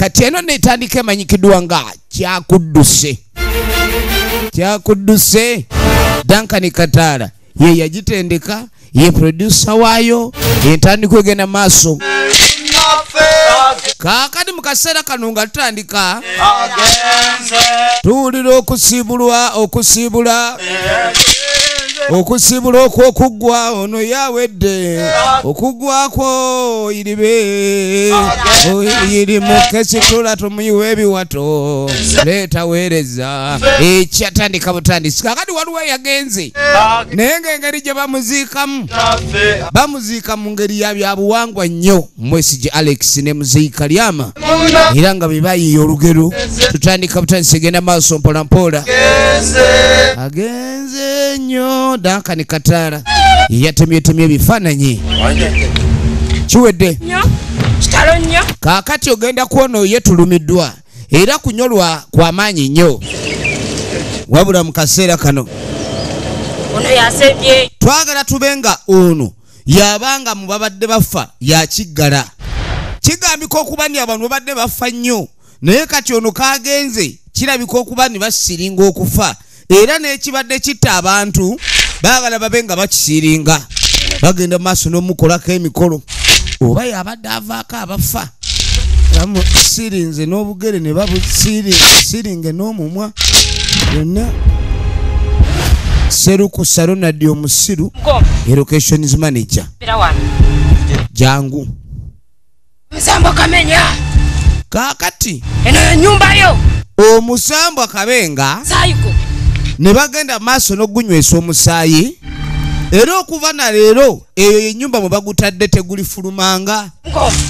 Kati eno netandika emanyikiddwa nga Kyakudduse. Kyakudduse Duncan Kataara ye yagitendeka, ye producer waayo, entandikwa egenda maaso. Kaakati mu kaseera kano nga tutandika tuwulira okusiibulwa, okusiibula, okusiibula okw'okuggwa. Ono yawedde okuggwako iribe iri mukesitula tumuyiwa ebiwato leeta weereza. Ekyatandika butandisi. Kaakati waliwo yagenze naye ng'engeri gye bamuziikamu, bamuziika mu ngeri ya byabuwangwa nnyo. Mwesige Alex ne Muzeeyi Kalyama era nga bye bayiiya olugero. Tutandika butandisi, egenda maaso mpola mpola. Agenze nnyo Duncan Kataara yatemyetemye ebifaananyi. Kiwedde. Kaakati ogenda kuona ye tulumiddwa era kunyolwa kwa maanyi nnyo. Wabula mu kaseera kano twagala tube nga ono yabanga mu babadde bafa yakiggala. Kigambika okuba ni abantu babadde bafa nnyo, naye kati ono kagenze kirabika okuba ni basiringa okufa, era n'ekibadde kitta abantu baagala babe nga bakisiringa. Bagenda mu maaso n'omukolako emikolo, oba yabadde avaako abafa bamusirinze n'obugere ne babusiringe n'omumwa yonna. Serukusa Ronald omusiru, Educations Manager, jangu. Omusambwa Kamenya. Kaakati eno ennyumba yo. Omusambwa Kabenga Saayiko. ne bagenda maaso n'ogunywesa omusaayi, era okuva na leero eyo ennyumba mwe bagutadde tegulifulumanga.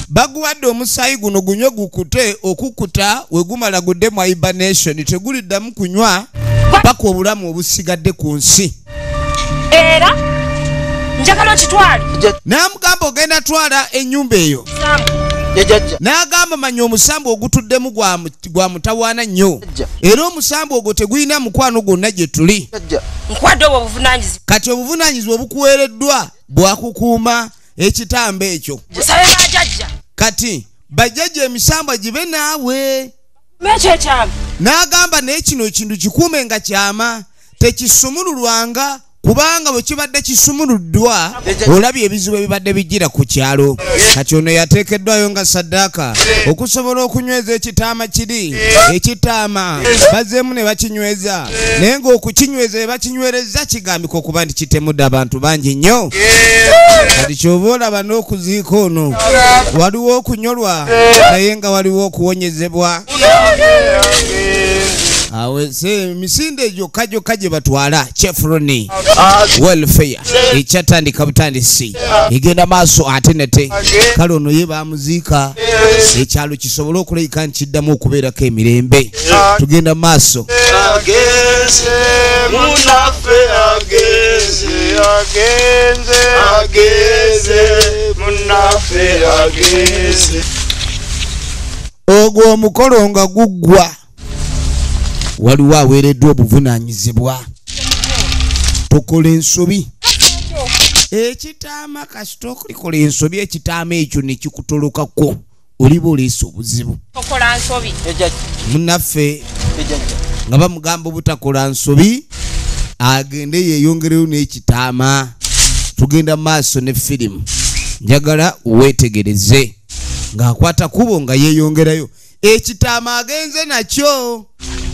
Baguwadde omusaayi guno gunywe gukute, okukuta we gumala gudde mu hibernation, teguliddamu kunywa paka obulamu obusigadde ku nsi. Era njagala okitwale. N'amugamba ogenda twala ennyumba eyo. N'agamba manya omusambu ogutuddemu gwa mutawaana nnyo, era omusambu ogwo tegulina mukwano gwonna gye tuli. Nkwadde obwo obuvunaanyizibwa. Kati obuvunaanyizibwa obukuweereddwa bwakukuuma ekitambo ekyo. Musabe bajjajja. Kati bajjajja emisambwa gibe naawe. Ekyo ekyama. N'agamba naye kino ekintu kikuume nga kyama, tekisumululwanga, kubanga bwe kibadde kisumuluddwa olabye ebizibu ebibadde bijjira ku kyalo. Kati ono yateekeddwayo nga saddaaka okusobola okunyweza ekitaama kiri. Ekitaama bazzeemu ne bakinyweza, naye ng'okukinyweza bwe bakinywereza kigambika okuba nti kitemudde abantu bangi nnyo. Kati ky'oba olaba n'okuziika ono waliwo okunyolwa naye nga waliwo okuwonyezebwa. Awese emisinde gyokka gyokka gye batwala Chevron Welfare ekyatandika butandisi egenda maaso ate nate. Kale ono ye bamuziika ekyalo kisobole okulabika nti kiddamu okubeerako emirembe. Tugenda maaso. Ogwo omukolo nga guggwa, waliwo aweereddwa obuvunaanyizibwa. Tokola ensobi. Ekitaama kasita okulikola ensobi, ekitaama ekyo ne kikutolokako, oliba oleese obuzibu. Tokola nsobi. Munnaffe nga bamugamba obutakola nsobi, agende yeeyongereyo n'ekitaama. Tugenda maaso ne firimu. Njagala weetegereze ng'akwata kubo nga yeeyongerayo. Ekitaama agenze nakyo,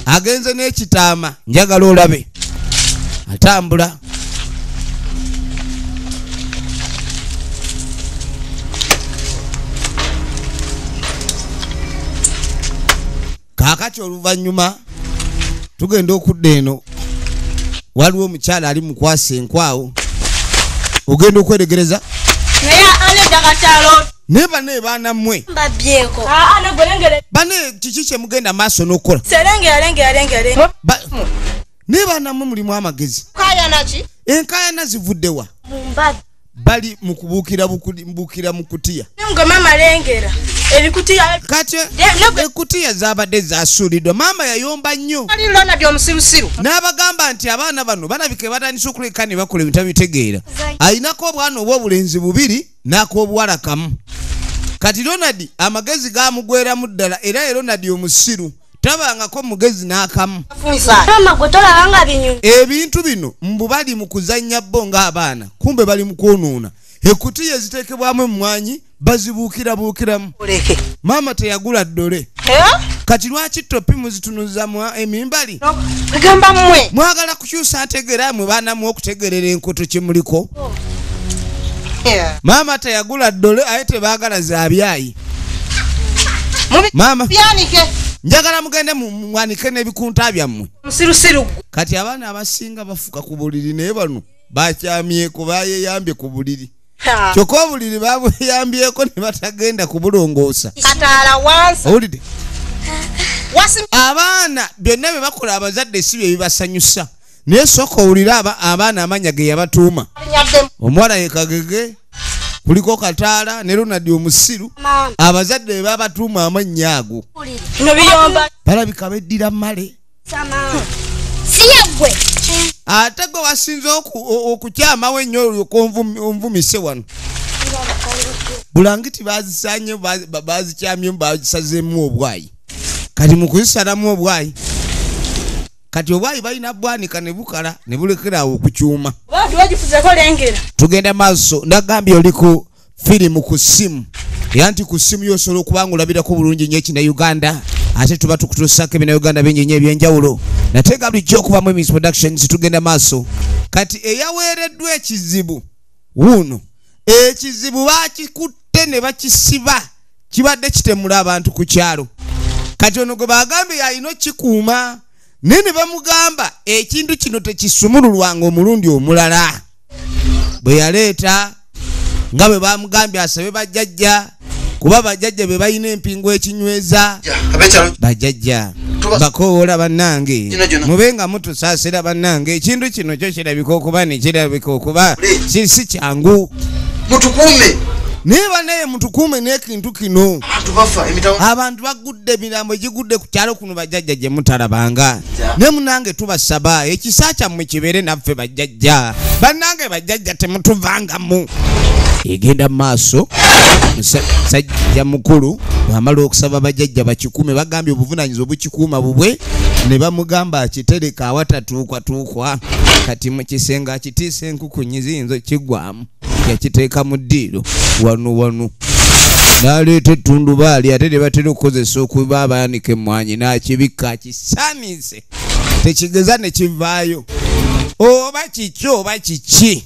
agenze n'ekitaama. Njagala olabe atambula. Kaakati oluvannyuma tugenda okudda eno, waliwo omukyala ali mu kwasa enkwawo. Ogenda okweregereza? Naye banne baana mmwe. Banne kiki kye mugenda maaso n'okukola? Naye baana mmwe mulimu amagezi. Enkaayana zivudde wa? Bali mu kubuukira buukira mu kutiya. Kati ekutiya zaabadde zaasuuliddwa. Maama yayomba nnyo. N'abagamba nti abaana bano balabika batandise okuleka ne bakola ebintu abitegeera. Alinako obwana obw'obulenzi bubiri n'ak'obuwala kamu. Kati Ronald amagezi gamugweramu ddala era Ronald omusiru tabangako mugezi n'akamu. Ebintu bino mbu bali mu kuzannya bo ng'abaana kumbe bali mu kwonoona. Ekutiya eziteekebwamu emmwanyi bazibuukirabuukiramu. Maama teyagula ddole. Kati lwaki topi muzitunuza emimbali? Mwagala kukyusa ntegeera mwe baana mwe okutegeerera enkoto kye muliko. Maama teyagula ddole aye tebaagala za byayi. Maama njagala mugende mwanike n'ebikunta byammwe. Kati abaana abasinga bafuka ku buliri naye bano bakyamyeko bayeyambye ku buliri. Kyokka obuliri babweyambyeko ne batagenda kubulongoosa. Owulidde? Abaana byonna bye bakola abazadde si bye bibasanyusa. Naye sooka owulire abaana amannya ge yabatuuma. Omuwala ye Kagege, kuliko Kataala ne Ronald omusiru. Abazadde be babatuuma amannya ago. Balabika beddira mmale. Ate gwe wasinze okukyamawo ennyo olyoke onvumise wano. Bulangiti bazisaanye bazikyamyemu bazisazeemu obwayi. Kati mu kuzisalamu obwayi, kati obwayi balina bwanika ne bukala ne bulekera awo okukyuma. Tugenda maaso, nagambye oli ku firimu ku ssimu. Era nti ku ssimu y'osobola okuba ng'olabirako bulungi nnyo ekina Uganda. Ate tuba tukutuusaako ebina Uganda bingi nnyo eby'enjawulo. Nate nga bulijjo okuva mu Emis Productions tugenda maaso. Kati eyaweereddwa ekizibu wuuno. Ekizibu bakikutte ne bakisiba kibadde kitemula abantu ku kyalo. Kati ono gwe bagambye yalina okikuuma naye ne bamugamba ekintu kino tekisumululwanga omulundi omulala. Bwe yaleeta nga bwe bamugambye asabe bajjajja kuba bajjajja be balina empingu ekinyweza. Bajjajja bakoowola bannange mube nga mutusaasira bannange ekintu kino kyo kirabika okuba ne kirabika okuba si kyangu. Mutukuume. Naye bannaye mutukuume n'ekintu kino. Abantu bagudde emirambo egigudde ku kyalo kuno bajjajja gye mutalabanga. Ne munnange tubasaba ekisa kyammwe kibeere naffe bajjajja. Bannange bajjajja temutuvangamu. Egenda maaso musajja mukulu bw'amala okusaba bajjajja bakikuume bagambye obuvunaanyizibwa obukikuuma bubwe ne bamugamba akitereka awatatuukwatuukwa. Kati mu kisenge akitiisa enkukunyi ziyinza okkiggwamu. Yakiteeka mu ddiiro wano wano n'aleeta ettundubaali ate lye batera okukozesa okuba abaanika emmwanyi n'akibikka akisaaniise tekigeza ne kivaayo oba kiki oba kiki.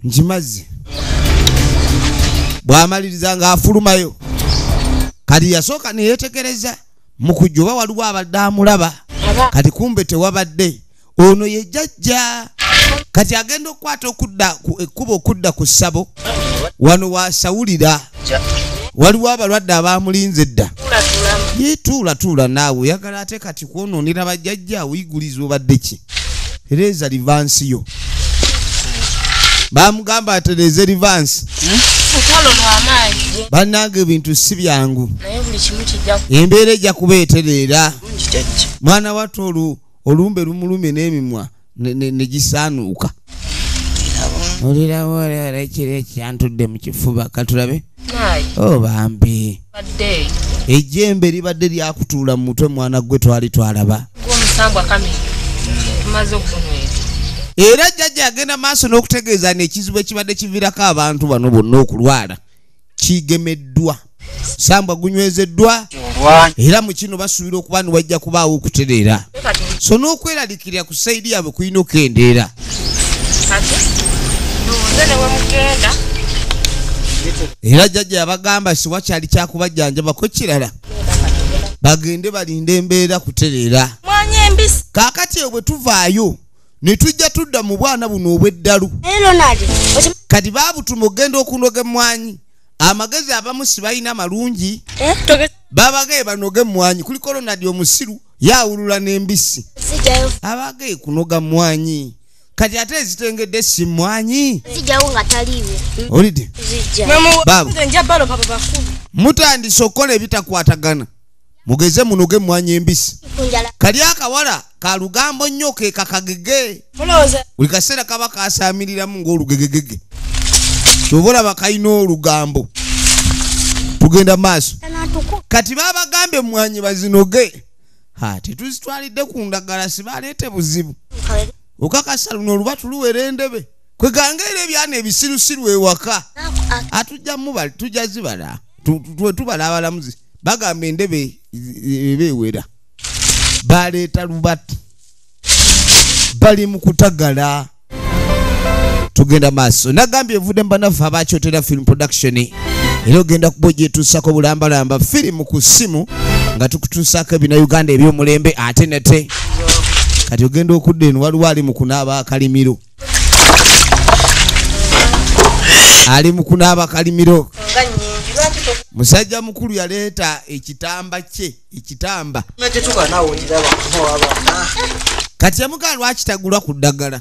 Nkimaze. Bw'amaliriza ng'afulumayo. Kati yasooka ne yeetegereza mu kujja oba waliwo abadde amulaba. Kati kumbe tewabadde. Ono ye jjajja. Kati agenda okukwata okudda ekkubo okudda ku ssabo wano wasawulira. Waliwo abalwadde abamulinze dda. Ye tuula tuula naawe oyagala ate kati kwonoonera bajjajja oyiguliza obadde ki? Tereeza livansi yo. Bamugamba atereeze livansi. Bannange ebintu si byangu. Embeera ejja kuba etereera. Mwana wattu olumbe lumulumye n'emimwa ne gisaanuuka. Olirawo ekiro ekyantudde mu kifuba katulabe. Oh bambi. Ejjembe libadde lyakutuula mu mutwe mwana gwe twali twalaba. Era jjajja agenda maaso n'okutegeeza n'ekizibu ekibadde kiviirako abantu bano bonna okulwala kigemeddwa. Sambwa gunywezeddwa era mu kino basuubira okuba ni wajja kubaawo okutereera. So n'okweraliikirira ku sayidi yaabwe kulina okukendeera. Era jjajja yabagamba si wakyali kyakubajjanjabako kirala bagende balinde embeera kutereera. Kaakati bwe tuvaayo ne tujja tudda mu bwana buno obw'eddalu. Kati baabutuma okugenda okunoga emmwanyi. Amagezi abamu si balina malungi. Babagaye banoge emmwanyi. Kuliko Ronald omusiru yaawulula n'embisi. Abagaye kunoga mmwanyi. Kati ate ezitengedde si mmwanyi. Olidde? Baabo. Mutandise okukola ebitakwatagana. Mugeze munoge emmwanyi embisi. Kali akawala ka lugambo nnyo ke kakagege. Buli kaseera kaba kasaamiriramu ng'olugegegege. Ky'oba olaba kalina olugambo. Tugenda maaso. Kati babagambye mwanyi bazinoge. Ha, tetuzitwalidde ku ndagala sibaleete buzibu. Okakasa luno olubatu luwera endebe. Kweganga era ebyana ebisirusiru ewaka. Atujja mubala, tujja zibala. Tubala abalamuzi. Bagamba endebe eba ewera. Baleeta lubatu. Bali mu kutagala. Tugenda maaso. Nagambye evudde mbanafu abakyotera film production. Era ogenda kuba ogyetuusako bulambalamba firimu ku ssimu nga tukutuusaako ebina Uganda eby'omulembe ate nate. Kati ogenda okudda eno waliwo ali mu kunaaba akalimiro. Ali mu kunaaba akalimiro. Musajja mukulu yaleeta ekitamba kye, ekitamba. Kati yamugamba lwaki tagulwa ku ddagala.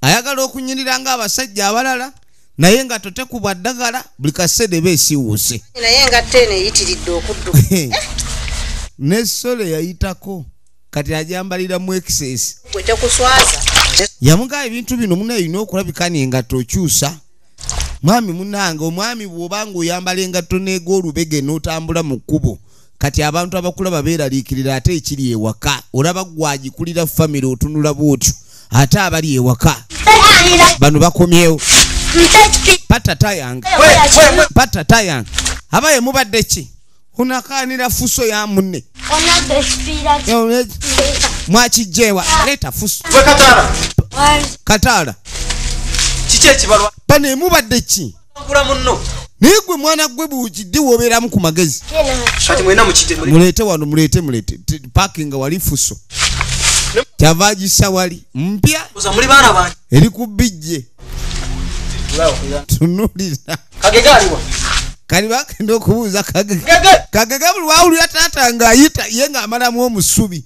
Ayagala okunyirira ng'abasajja abalala naye nga totekubwa ddagala buli kaseera eba esiiwuuse. Naye engatto eno eyitiridde okudduka. Ne sole yayitako kati ajambalira mu excess. Gwe tekuswaza. Yamugamba ebintu bino munaye olina okulabika n'engatto okyusa. Mwami munnange, omwami bw'oba ng'oyambala engatto n'eg'olubege n'otambula mu kkubo, kati abantu abakulaba beeraliikirira ate ekiri ewaka. Olaba gwagikulira famire otunula bw'otyo ate abali ewaka. Bano bakomyewo. Patata yange. Patata yange. Abaye mubadde ki? Onakaanira fuso ya munne. Mwakijjewa leeta fuso. Kataala. Kiki ekibalwa? Bano mubadde ki? Gula munno. Naye gwe mwana gwe buukidde w'obeeramu ku magezi. Kati mwenna mukidde. Muleete wano, muleete, muleete. Parkinga wali fuso. Kyava agissa wali mpya. Muli baana bange. Eri ku bijje. Tunuulira. Kagege aliwa? Kali bagenda okubuuza Kagege. Kagege buli wawulira taata ng'ayita ye ng'amalamu omusubi.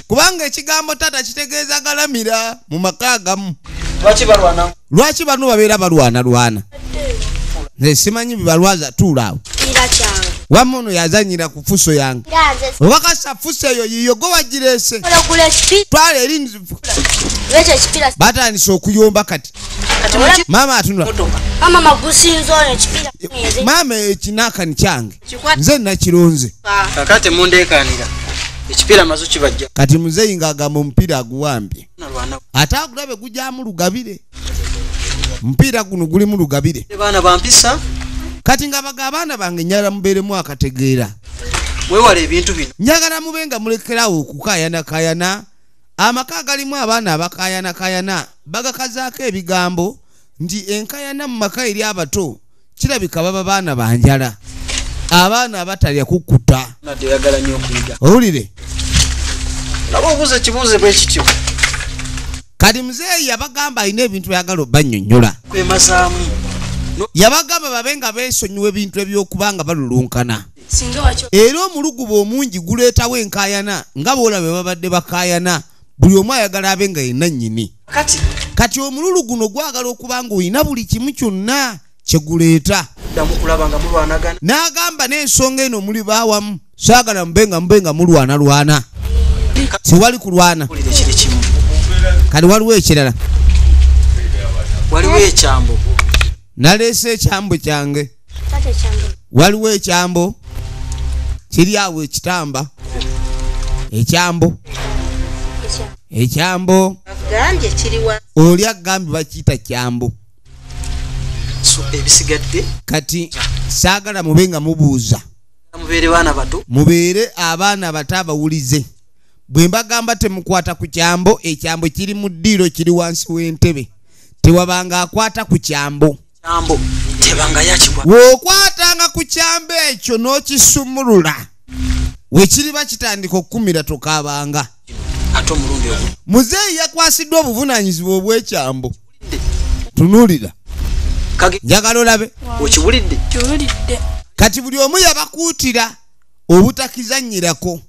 Kubanga ekigambo taata kitegeeza galamira mu maka agamu. Lwaki balwana? Lwaki bano babeera balwanalwana? Nze simanyi bibalwaza, tuula awo. Wamma ono yazannyira ku fuso yange. Obakasa fuso eyo yiyo gwe wagireese. Twala eri. Batandise okuyomba kati. Maama atunula. Maama ekinaakani kyange. Nze nakironze. Kakati mundeekaanira. Ekipiira mazu kibajja. Kati muzeeyi ng'agamba omupiira aguwambye. Ate agulabe gujyamu lugabire. Mupiira guno gulimu lugabire. Baana bampisa. Kati nga baga abaana bange njagala mubeeremu akategeera. Weewale ebintu bino. Njagala mube nga mulekerawo okukaayanakaayana. Amaka agalimu abaana abakaayanakaayana bagakazaako ebigambo nti enkaayana mu maka eri abato kirabika baba baana banjala. Abaana abatalya kukkuta. Nadde oyagala nnyo okuyiga. Owulire. Nabo obuuza ekibuuzo bwe kityo. Kati muzeeyi yabagamba alina ebintu by'ayagala obbannyonnyola. Kwemazaamu. Yabagamba babe nga beesonyiwa ebintu eby'okuba nga balulunkana. Era omuluguba omungi guleetawo enkaayana nga bw'olaba bwe babadde bakaayana buli omu ayagala abe nga yenna nnyini. Kati Kati omululu guno gwagala okuba ng'olina buli kimu kyonna kye guleeta. Ddamu kulaba nga mulwanagana. N'agamba n'ensonga eno muli baawamu saagala mube nga mube nga mulwanalwana. Tewali kulwana. Wulire kiri kimu. Kati waliwo ekirala. Waliwo ekyambo. Naleese ekyambo kyange. Waliwo ekyambo kiri awo ekitamba. Ekyambo. Ekyambo. Agambye kiriwa. Oli agambye bakiyita kyambo. So ebisigadde. Kati saagala mube nga mubuuza. Mubeere baana bato. Mubeere abaana bato abawulize. Bwe mbagamba temukwata ku kyambo, ekyambo kiri mu ddiiro kiri wansi w'entebe. Tewabanga akwata ku kyambo. Kyambo tebanga yakikwa. Bw'okwatanga ku kyambo ekyo n'okisumulula, wekiriba kitandika okukumira tokaabanga. Ate omulundi ogwo. Muzeeyi yakwasiddwa obuvunaanyizibwa obw'ekyambo. Tunuulira. Kage. Njagala olabe. Okiwulidde? Kiwulidde. Kati buli omu yabakuutira obutakizannyirako.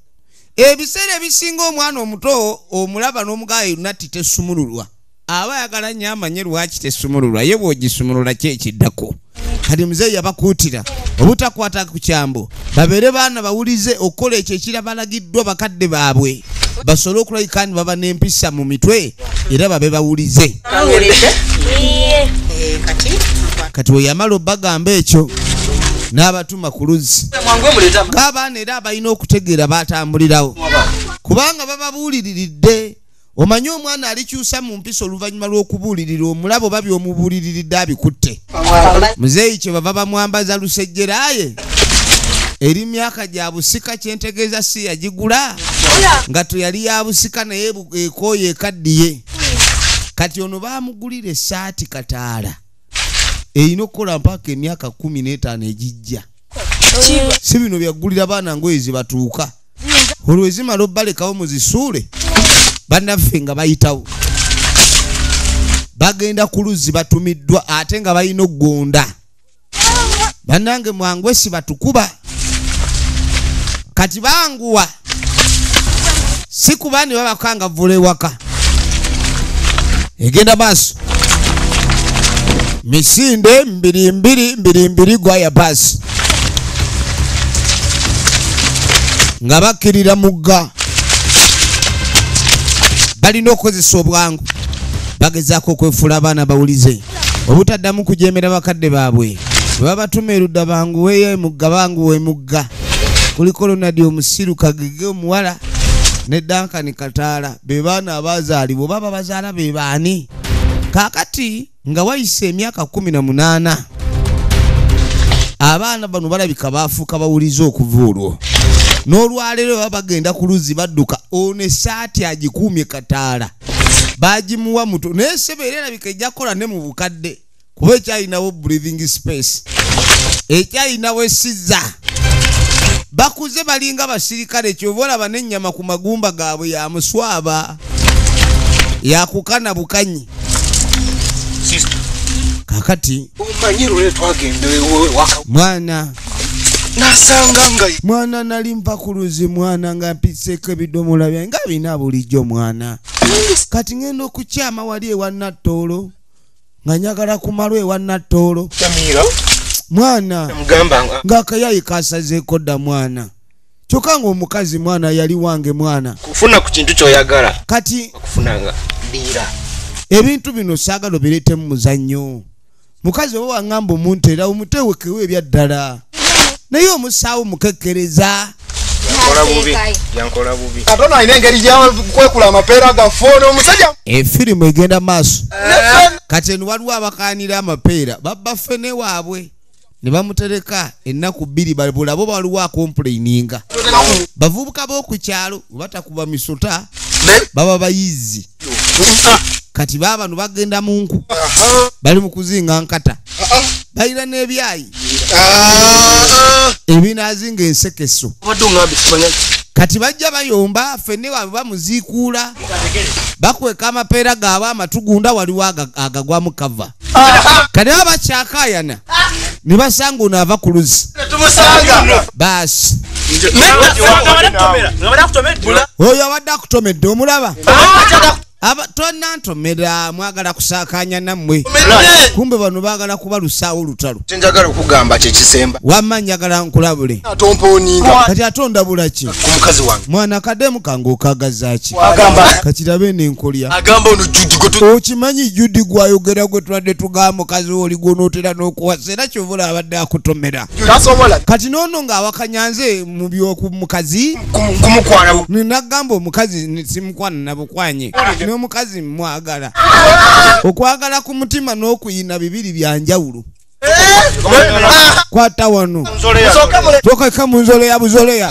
Ebiseera ebisinga omwana omuto omulaba n'omugaayo natti tesumululwa. Aba ayagala nnyo amanye lwaki tesumululwa, ye bw'ogisumulula ki ekiddako. Kati muzeeyi yabakuutira obutakwata ku kyambo, babeere baana bawulize okukola ekyo ekirabalagiddwa bakadde baabwe, basobole okulabika nti baba n'empisa mu mitwe era babe bawulize. Kati Kati we yamala obbagamba ekyo N'abatuma ku luzzi. Ng'abaana era abalina okutegeera batambulirawo. Kubanga bababuuliriridde. Omanyi omwana alikyusa mu mpisa oluvannyuma lw'okubuulirira omulabo babi omubuuliriridde abikutte. Muzeeyi kye bava bamwambaza lusejjeraye. Eri myaka gya busika kyentegeeza si yagigula nga teyali ya busika naye ekooye ekaddiye. Kati ono baamugulira essaati kataala erina okukola mpaka emyaka 15 egijja. Si bino byagulira baana ngoye zibatuuka. Olwo ezimala obbalekawo muzisuule bannaffe nga bayitawo. Bagenda ku luzzi batumiddwa ate nga balina okuggonda. Bannange mwangu si batukuba. Kati banguwa si kuba ne babakangavvula ewaka. Egenda maaso. Misinde mbiri mbiri mbiri mbiri gwaya basi. Nga bakkirira mugga. Balina okukozesa obwangu. Bagezaako okwefuula abaana bawulize. Obutaddamu kujeemera bakadde baabwe. Bwe babatuma erudda banguweeyo emugga banguwa emugga. Kuliko Ronald omusiru Kagege omuwala ne Duncan Kataala be baana abazaalibwa baba bazaala be baani. Kaakati nga wayise emyaka 18 abaana bano balabika baafuuka bawulize okuva olwo. N'olwaleero baba bagenda ku luzzi badduka ono essaati agikuumye Kataala bagimuwa muto naye ssebo era erabika ejja kukola ne mu bukadde kuba ekyalinawo breathing space ekyalinawo esizza. Bakuze balinga basirikale kyova olaba n'ennyama ku magumba gaabwe ya muswaba yakukana bukanyi. Kakati mwana mwana nali nva ku luzzi mwana nga mpiseeko ebidomola byange nga bina bulijjo mwana. Kati ngenda okukyama wali ewa Nattoolo nga njagala kumalwa ewa Nattoolo. Mwana ng'akayayi kasazeeko dda mwana. Kyokka ng'omukazi mwana yali wange mwana. Kufuna ku kintu ky'oyagala. Kati okufunanga ddiira. Ebintu bino saagala obireetemu muzannyo. Mukazi oba waŋŋamba omuntu era omuteewekewo ebya ddala. Naye omusaawo mukekkereza. Yankola bubi. Ate alina engeri gy'akwekula amapeera gaffe ono omusajja. Efirimu egenda maaso. Kati eno waliwo abakaanira amapeera babba ffene waabwe. Ne bamutereka ennaku 2 balabo waliwo akomplaininga. Bavubuka b'oku kyalo batakuba misota baba bayizi. Kati baabano bagenda mu nku. Bali mu kuzinga nkata. Balina n'ebyayi. Ebinaazinga ensekeso. Kati bajja bayomba ffene waabwe bamuziikuula. Bakweka amapeera gaabwe amatugunda waliwo agagwamu kava. Kati baba bakyakaayana ne basanga ono ava ku luzzi. Baasi. Oyo abadde akutomedde omulaba. Tonnantomera mwagala kusaakaanya nammwe. Kumbe bano baagala kubalusaawo olutalo. Njagala okugamba kye kisemba. Wamma njagala nkulabule. Kati ate ondabula ki? Ku mukazi wange. Mwana akademu kange okagaza ki? Kakirabe n'enkolya. Agamba ono Judy gwe okimanyi Judy gw'ayogera gwe twadde tugamba mukazi wo oli gw'onootera n'okuwasa era kyova olaba abadde akutomera. Kati n'ono ng'awakanyanze mu by'oku mukazi. Kumukwana. Nagamba omukazi simukwana na bukwanye. N'omukazi mwagala. Okwagala ku mutima n'okuyina bibiri bya njawulo. Kwata wano. Toka mu nzoleya buzoleya.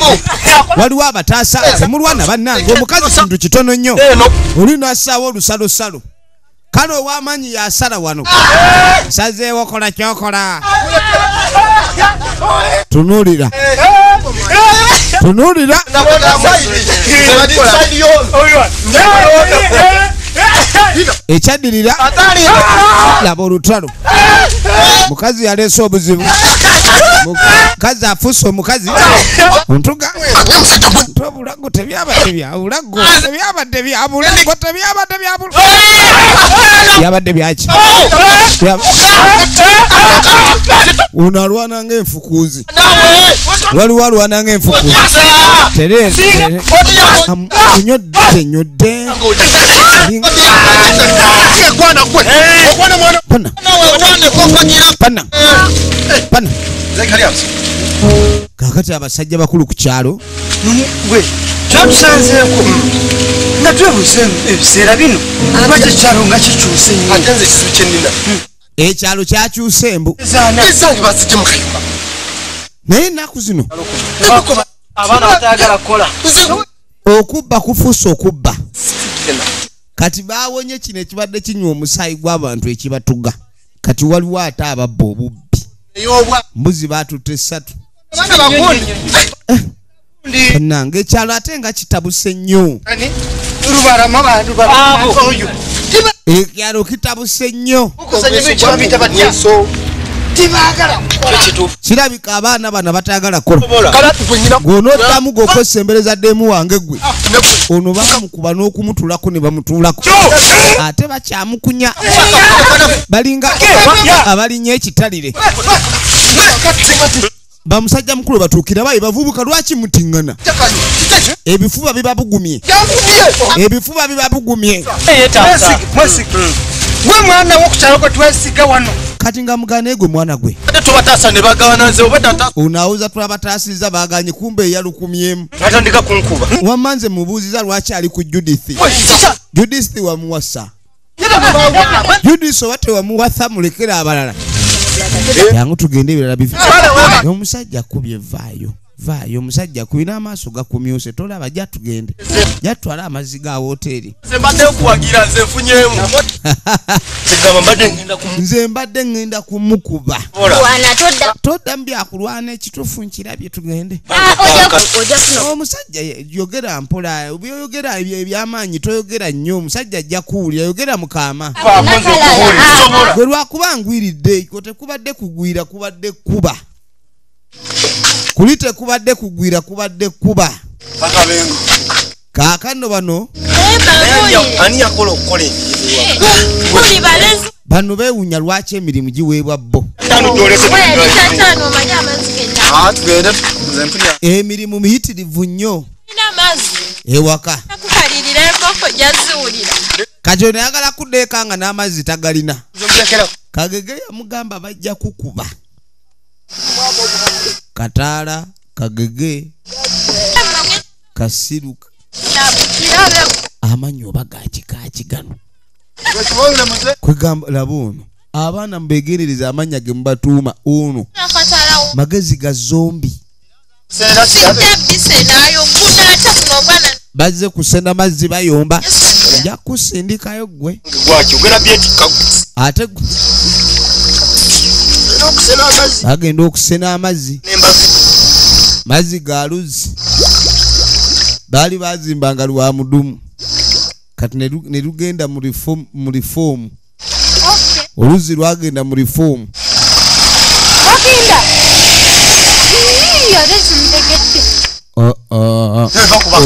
Waliwo abataasa temulwana bannange omukazi kintu kitono nnyo. Oli n'assaawo olusalosalo. Kale ow'amaanyi yasala wano. Sazeewo kola ky'okola. Tunuulira. Tunuulira. Ekyaddirira laba olutalo. Mukazi yaleese obuzibu. Mukazi afuuse omukazi. Ntuga. Obulago tebyabadde bya bulago. Tebyabadde bya bulago. Tebyabadde bya bulago. Byabadde byaki? Ono alwana ng'enfukuuzi. Waliwo alwana ng'enfukuuzi. Terere. Nyodde nyodde. Pana pana. Kakati abasajja bakulu ku kyalo gwe kyatusanzeeko nga twebuuza ebiseera bino lwaki ekyalo nga kikyuse nnyo. Ate nze ekizibu kye nnina, ekyalo kyakyuse embu ezange bazijje mu kayumba. Naye ennaku zino abaana batayagala kukola, okubba kufuuse okubba. Kati bawonye kino ekibadde kinywa omusaayi gw'abantu ekibatuga. Kati waliwo ate ababba obubbi, mbuzi batutte 3. Nange ekyalo ate nga kitabuse nnyo, ekyalo kitabuse nnyo. Kirabika abaana bano batayagala kukola. Gw'onooddamu gw'okwesembereza ddeemu wange gwe ono bamukuba n'okumutulako ne bamutuulako, ate bakyamukunya balinga abalinnya ekitalire. Bamusajja mukulu batuukira bayi bavubuka, lwaki mutiŋŋana? Ebifuba bibabugumye, ebifuba bibabugumye. Gwe mwana wokukyalo gwe twesiga wano. Kati nga mugane gwe mwana gwe tubataasa ne bagaana, nze obadde onaawuza tulabataasizza baganye, kumbe eyalukumyemu atandika kunkuba. Wamma nze mubuuziza lwaki ali ku Judith. Judith wamuwasa, Judith oba tewamuwasa mulekera abalala. Jangu tugende ebirala bifi. Omusajja akubye vaayo vaayo, omusajja akubye n'amaaso gakumyuse, tolaba. Jja tugende, jja tutwale amazzi ga woteeri. Nze mbadde nkuwagira, nze nfunyeemu. Nze mbadde ŋŋenda kumukuba. Toddamu byakulwana, ekituufu nkirabye, tugende. Omusajja yogera mpola, byoyogera ebyamaanyi toyogera nnyo, omusajja ajja kuwulira. Yogera mukaama gwe, lwakuba ngwiridde ko tekubadde kugwira, kubadde kuba kuli tekubadde kugwira, kubadde kuba. Kaakano bano ani yakola okukola emirimu? Bano beewunya lwaki emirimu giweebwa bo. Emirimu miyitirivu nnyo ewaka. Kati ono ayagala kudda eka nga n'amazzi tagalina. Kagege yamugamba bajja kukuba. Kataala kagege kasiru amanyi oba gakikaaki gano kwegamba. Laba ono, abaana mubegerereza amannya ge mubatuuma. Ono magezi ga zombi. Bazze kusena mazzi bayomba, nja kusindikayo gwe ate bagenda okusena amazzi, mazzi ga luzzi. Baali bazimbanga lwa mudumu, kati ne lugenda mu reform. Oluzzi lwagenda mu reform.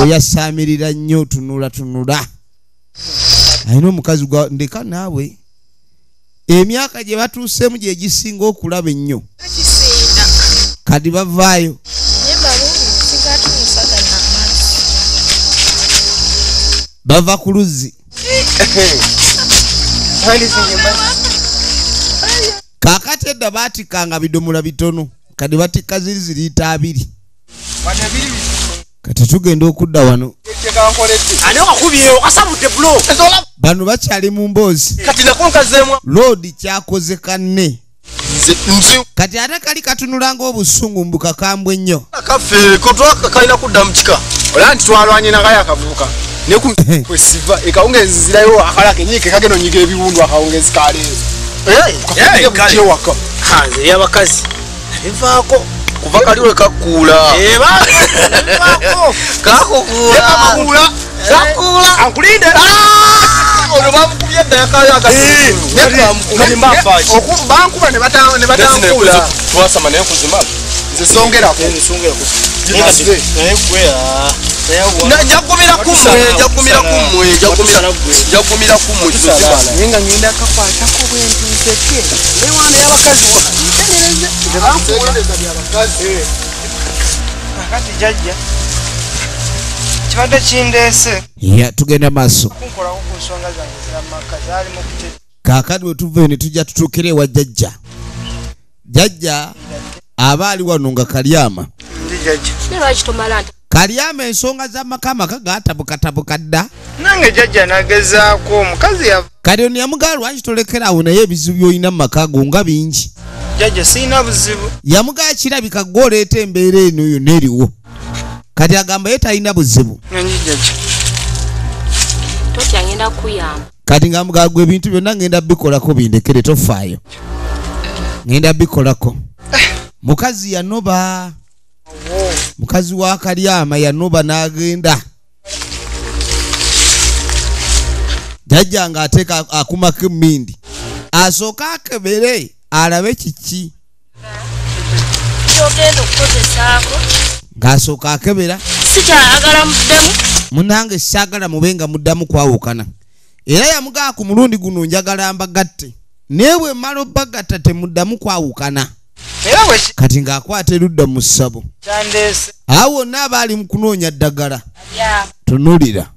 Oyasaamirira nnyo, tunula tunula. Alina omukazi gwa ndeka naawe, emyaka gye batuuseemu gye gisinga okulaba ennyo. Kati bavaayo bava ku luzzi. Kaakati edda baatikkanga bidomola bitono, kati batikka ziri ziriita 2. Kati tugenda okudda wano, bano bakyali mu mboozi. Loodi kyakoze kanne. Kati ate kali katunula ng'obusungu mbu kakambwe nnyo. Kaffe kalina kudda mu kika. Olaba nti twalwanye nakayo akavubuka kwesiva ekawungezi zirayo akala kenyike kagenda onyiga ebiwundu akawungezi kaleero ewaka. Nze ebyabakazi bivaako kuva kali we kakuula kakukuula kakuula ankulinde ono bamukubye edda yakayo bankuba ne batankuula twasama naye kuzimala. Nze songerako njagumira kummwe, njagumira kummwe, njagumira kummwe. Naye nga ngenda kakwatako bwentuuseke newaana y'abakazi ntenereze kakati jajja kibadde kindeese. Ya tugenda maaso kunkolako ku nsonga zange z'amaka zaali mu kute. Kaakati bwe tuva eno tujja tutuukire ewa jjajja. Jajja aba ali wano nga Kalyama. Kalyama ensonga z'amaka amaka gaatabukatabuka dda. Nange jajja nagezaako omukazi ya kati ono yamugamba lwaki tolekera awo naye ebizibu by'olina mu maka go nga bingi. Jajja sirina buzibu. Yamugamba kirabika ggwe oleeta embeera eno yonna eriwo. Kati agamba ye talina buzibu. Totya ngenda kuyamba. Kati ng'amugamba gwe ebintu byonna ngenda bikolako bindekere tofaayo. Ngenda bikolako. Mukazi yanoba. Mukazi wa Kalyama yanoba n'agenda. Jajja ng'ateeka akumako emmindi. Asooka akebere alabe kiki. Ky'ogenda okukozesaako. Ng'asooka akebera. Sikyayagala muddemu. Munnange saagala mube nga muddamu kwawukana. Era yamugamba ku mulundi guno njagala mbagatte. Naye bwe mmala obbagatta temuddamu kwawukana. Kati ng'akwata erudda mu ssabo. Awo wonna abaali mu kunoonya ddagala. Tunuulira.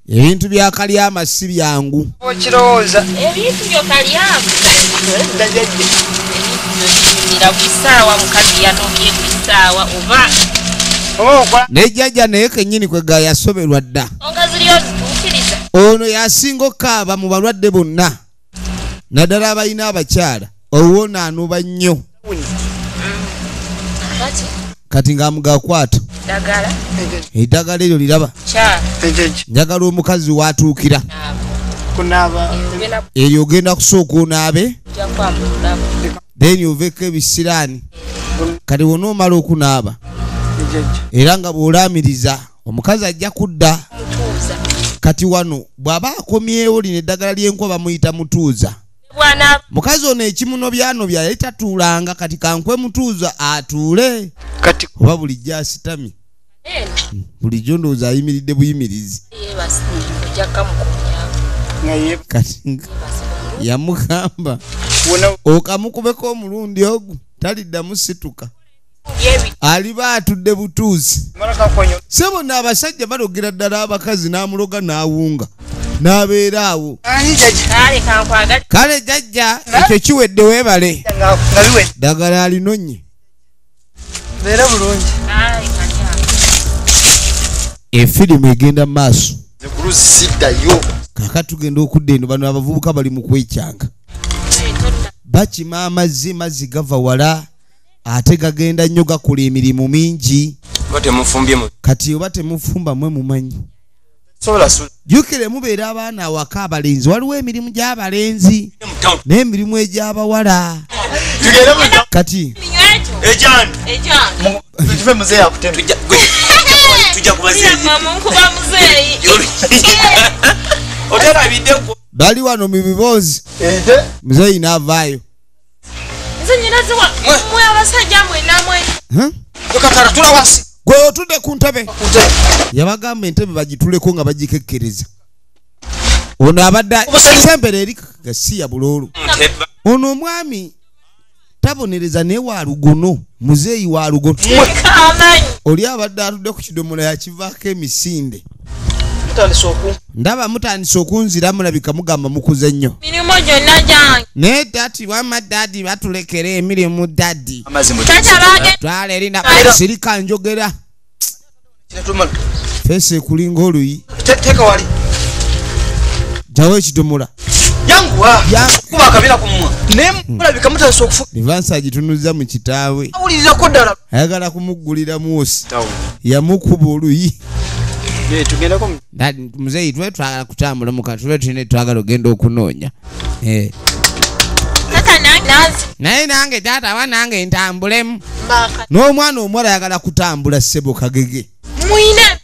Ebintu bya Kalyama si byangu. Ebintu byo Kalyama. Ne jjajja naye kennyini kwe ga yasoberwa dda. Ono yasinga okukaaba mu balwadde bonna. Naddala abalina abakyala. Owona anoba nnyo. Kati ng'amugakwata. Eddagala eryo liraba. Njagala omukazi w'atuukira. Eryo ogenda kusooka onaabe. Then oveeko ebisiraani. Kati w'onoomala okunaaba. Era nga bw'olaamiriza omukazi ajja kudda. Kati wano bw'aba akomyewo lino eddagala ly'enkuba bamuyita mutuuza. Mukazi ono ekimunobyanobya yali tatuulanga kati kankwe mutuuza atuule. Oba bulijjo asitamye. Bulijjo ndowooza ayimiridde buyimirizi. Kati yamugamba okamukubeko omulundi ogwo taliddamu situka. Aliba atudde butuuzi. Ssebo n'abasajja balogera ddala abakazi n'amuloga n'awunga. N'abeera awo. Kale jjajja ekyo kiwedde weebale. Ddagala alinonye. Efirimu egenda mu maaso. Kaakati tugenda okudda eno bano abavubuka bali mu kwekyanga. Bakima amazzi mazzi gava wala ate gagenda nnyo gakola emirimu mingi. Kati oba temufumba mwe mumanyi. Jjukire mubeera abaana awaka abalenzi waliwo emirimu gy'abalenzi n'emirimu egy'abawala. Kati bali wano mu biboozi muzeeyi n'avaayo. Gwe otudde ku ntebe. Yabagamba entebe bagituleko nga bagikekkereza. Ono abadde sembera eri gasiya buloolo. Ono omwami tabonereza naye wa lugono, muzeeyi wa lugono. Oli abadde atudde ku kidomola yakivaako emisinde. Ndaba mutandise okunzira mulabika mugamba mukuze nnyo. Naye dati wamma dadi batulekere emirimu dadi. Twala erina sirika njogera. Feesi ekulinga oluyi. Jawo ekidomola. Livansi agitunuza mu kitaawe. Ayagala kumuggulira mwosi. Yamukuba oluyi. Muzeeyi twe twagala kutambula muka tube tulina twagala ogenda okunoonya. Naye nange taata wa nange ntambulemu. N'omwana omuwala ayagala kutambula ssebo Kagege.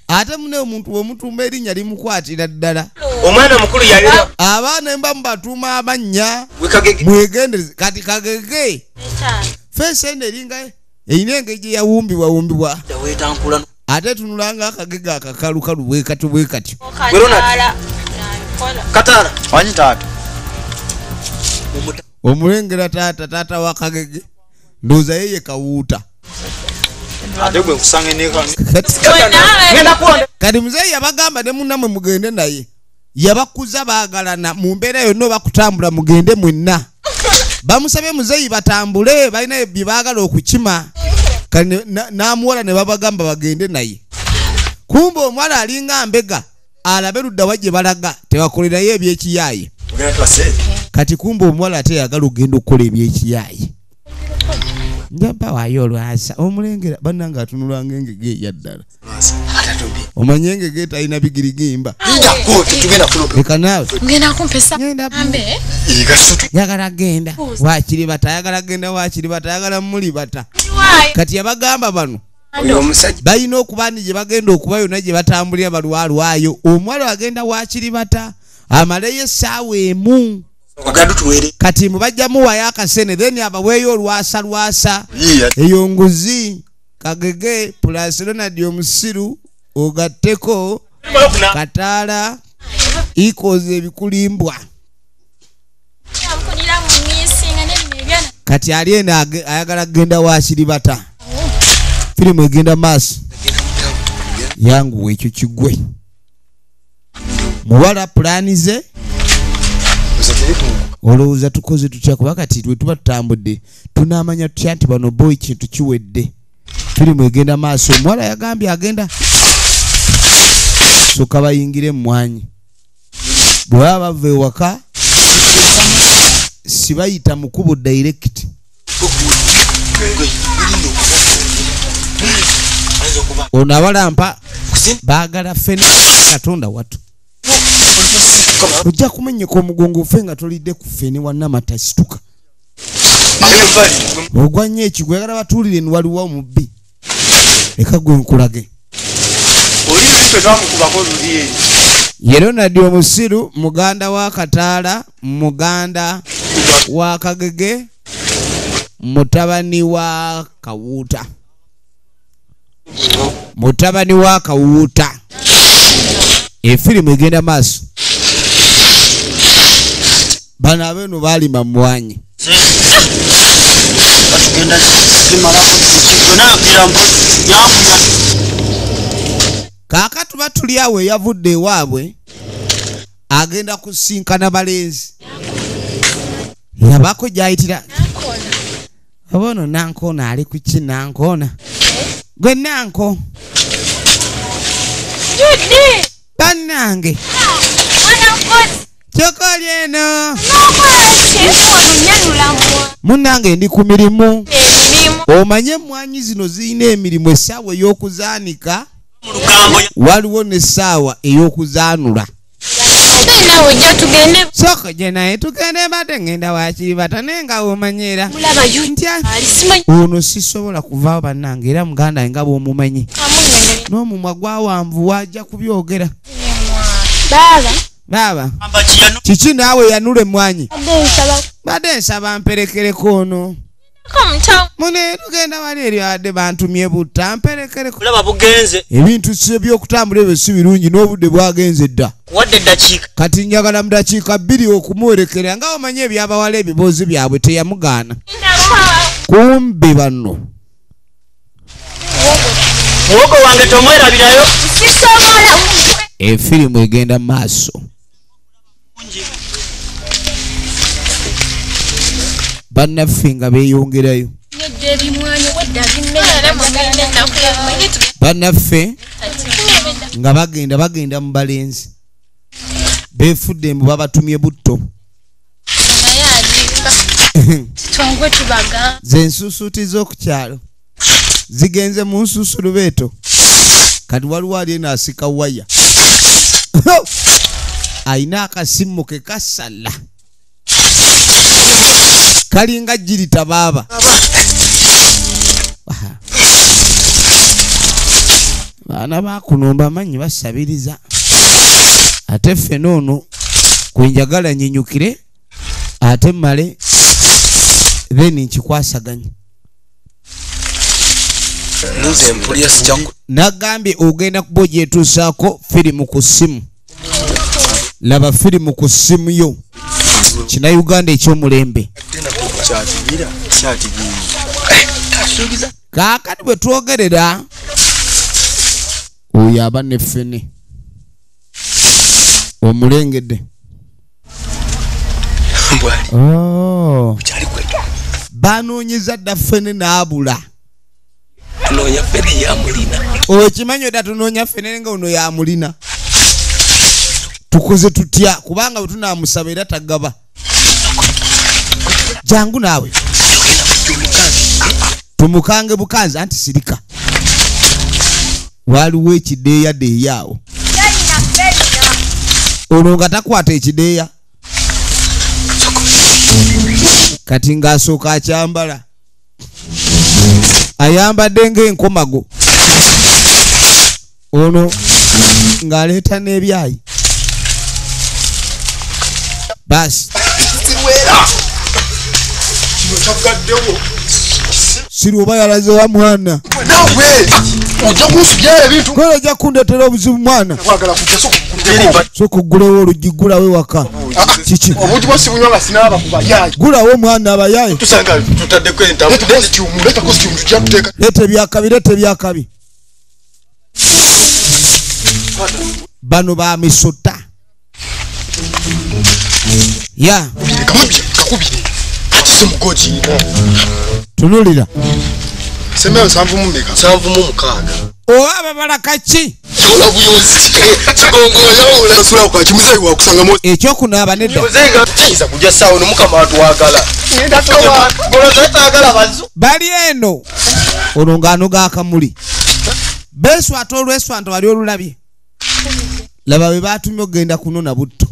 Ate mune omuntu bw'omutuuma erinnya limukwatira ddala. Omwana mukulu yalira. Abaana mba mubatuuma amannya. Mwegendereze kati Kagege. Feesi eno eringa erina engeri gye yawumbibwawumbibwa. Ate tunulanga akagege akakalukalu bwe katyo bwe katyo. Katala. Wanyi taata. Omulengera taata taata wa Kagege. Ndowooza ye kawuuta. Ate gwe nkusanga Kati muzeeyi yabagamba ne munnamwe mugende naye. Yabakuza baagalana mu mbeera yonna bakutambula mugende mwenna. Bamusabye muzeeyi batambule balina bye baagala okukima. Kale n'amuwala ne babagamba bagende naye. Kumbe omuwala alinga mbega alabe ludda wa gye balaga tebakolerayo ebyekiyaayi. Kati kumbe omuwala ate yagala okugenda okukola ebyekiyaayi. Njaba waayo olwasa omulengera bannange atunula ng'engege eyaddala. Omanye engege talina bigirigimba. Leka naawe. Njagala genda waakiri bata ayagala genda waakiri bata ayagala muli bata. Kati yabagamba bano balina okuba ni gye bagenda okuba yonna gye batambulira balwalwayo. Omuwala agenda waakiri bata amaleyo essaawa emu. Kati mubajja muwayo akasene then abaweeyo olwasa lwasa. Eyo nguzi Kagege plus Ronald omusiru ogatteko Kataala ikoze ebikulimbwa. Kati ali eno ayagala kugenda waakiri bata. Firimu egenda maaso. Yanguwa ekyo kigwe. Muwala pulaani ze olowooza tukoze tutya kuba kati bwe tuba tutambudde tunaamanya tutya nti bano boyi kintu kiwedde. Firimu egenda maaso. Omuwala yagambye agenda soka bayingire emmwanyi. Bwe baba bava ewaka sibayita mu kkubo direct. Ono abalampa baagala ffene Katonda watu. Ojja kumenyeka omugongo ffe nga tolidde ku ffene wannamata situka. Ogwa nnyo ekigwo oyagala batuulire ni waliwo omubbi. Leka gwe nkulage. Ye Ronald omusiru muganda wa Kataala, muganda wa Kagege, mutabani wa Kawuuta. Mutabani wa Kawuuta. Efirimu egenda maaso. Bano abeeno baalima mmwanyi. Kaakati tuba tuli awo eyavudde ewaabwe agenda kusinkana balenzi. Yabaako gy'ayitira. Oba ono Nankoona ali ku ki Nankoona? Gwe Nanko. Bannange. Kyokka oli eno. Munnange ndi ku mirimu. Omanye emmwanyi zino zirina emirimu essaawa ey'okuzaanika waliwo n'essaawa ey'okuzaanula. Sooka gye naye tugende mbadde ngenda waakiri bata naye nga w'omanyiira. Ntya ono sisobola kuvaawo bannange era muganda nga bw'omumanyi. N'omumwa gwawanvu wajja kubyogera. Baaba kiki naawe yanula emmwanyi? Badde nsaba mperekereko ono. Mune tugenda wali eri adde bantumye butta mperekereko. Ebintu si ebyokutambula ebyo si birungi n'obudde bwagenze dda. Kati njagala mu dakiika 2 okumuwerekera nga omanyi ebyabawala ebiboozi byabwe teyamugaana. Kumbe bano. Muwogo wange tomwerabirayo. Efirimu egenda maaso. Bannaffe nga beeyongerayo. Bannaffe nga bagenda mu balenzi. Beefudde mbu babatumye butto. Ze nsusuuti z'oku kyalo zigenze mu nsusu lubeeto. Kati waliwo ali eno asika waya. Ayina akasimu ke kasala. Kalinga jirita baaba. Baana bakuno mbamanyi basabiriza. Ate ffe noono kwe njagala nyinyukire ate mmale then nkikwasaganye. Nagambye ogenda kuba ogyetuusaako firimu ku ssimu. Laba firimu ku ssimu yo. Kinnayuganda eky'omulembe. Kaakati bwe twogerera oyo aba ne ffene. Omulengedde. Oh. Banoonyeza dda ffene n'abula. Tunoonya ffene yamulina. Okimanyi dda tunoonya ffene nga ono yamulina. Tukoze tutya kubanga bwe tunaamusaba era tagaba. Jangu naawe. Tumukange bukanzi anti sirika. Waliwo ekideeya deeya awo. Ono nga takwata ekideeya. Kati ng'asooka akyambala. Ayambadde ng'enkomago. Ono ng'aleeta n'ebyayi. Basi. Siri oba yalaze wa mwana. Kola ojja kundeetera obuzibu mwana. Sooka oggulewo oluggi, ggulawo ewaka. Kiki? Ggulawo omwana abayaaye. Leeta ebyakabi, leeta ebyakabi. Bano ba misota. Ya. Tunulira. Oba babala kaki? Ekyokunaaba nedda. Bali eno. Ono ng'anoga akamuli. Beeswata olweswanta wali olulabye. Laba bwe baatumye okugenda kunona butto.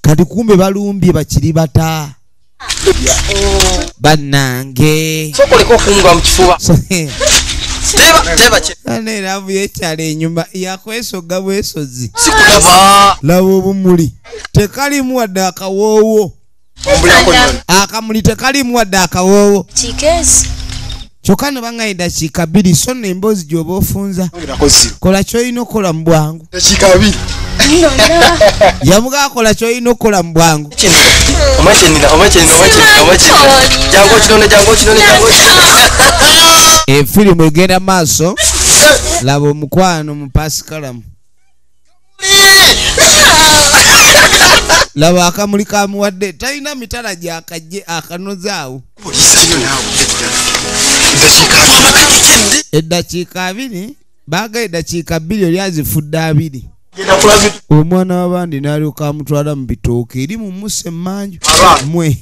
Kati kumbe balumbye bakiri bata. Bannange. Sokoleko okunga mu kifuba. Teba laavu y'ekyalo enyuma yakwesogga bwesozi. Sikulaba. Laba obumuli. Tekalimu wadde akawoowo. Akamuli tekalimu wadde akawoowo. Kyokka ne baŋŋaye ddakiika bbiri so nno emboozi gy'oba ofunza. Kola ky'olina okukola mu bwangu. Yamugaa kola ky'olina okukola mu bwangu. Efirimu egenda maaso. Laba omukwano mu Pasikalamu. Laba akamuli kamuwadde talina mitala gyakajje akanozaawo. Eddakiika abiri baaga eddakiika bbiri oli azifudde abiri. Omwana w'abandi n'alyoka amutwala mu bitooke eri mu musa emmanju mwe.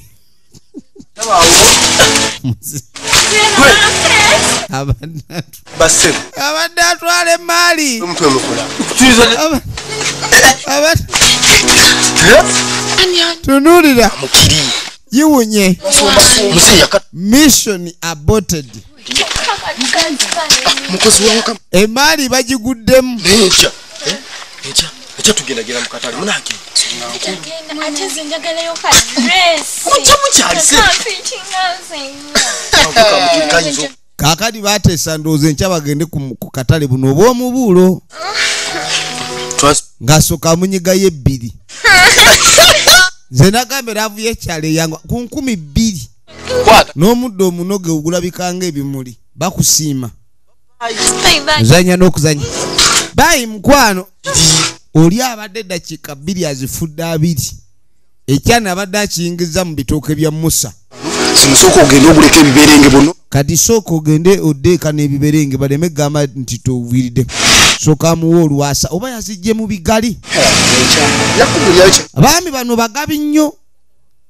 Abadde atwala emaali. Tunuulira. Giwunye. Mission aborted. Emaali bagiguddemu. Kaakati baateesa ndowooza enkya bagende ku katale buno obw'omubuulo. Ng'asooka amunyigayo ebbiri. Nze nagamba laavu y'ekyalo eyangu ku 2000. N'omuddo omunoge ogulabika ng'ebimuli bakusiima. Ozannya n'okuzannya. Bayi mukwano. Oli abadde eddakiika bbiri azifudde abiri. Ekyana abadde akiyingiza mu bitooke bya Musa. Sooka ogende oguleko ebiberenge buno. Kati sooka ogende oddeeka n'ebiberenge baleme gamba nti toviiridde. Sooka amuwe olwasa oba yazijje mu bigali. Abaami bano bagabi nnyo.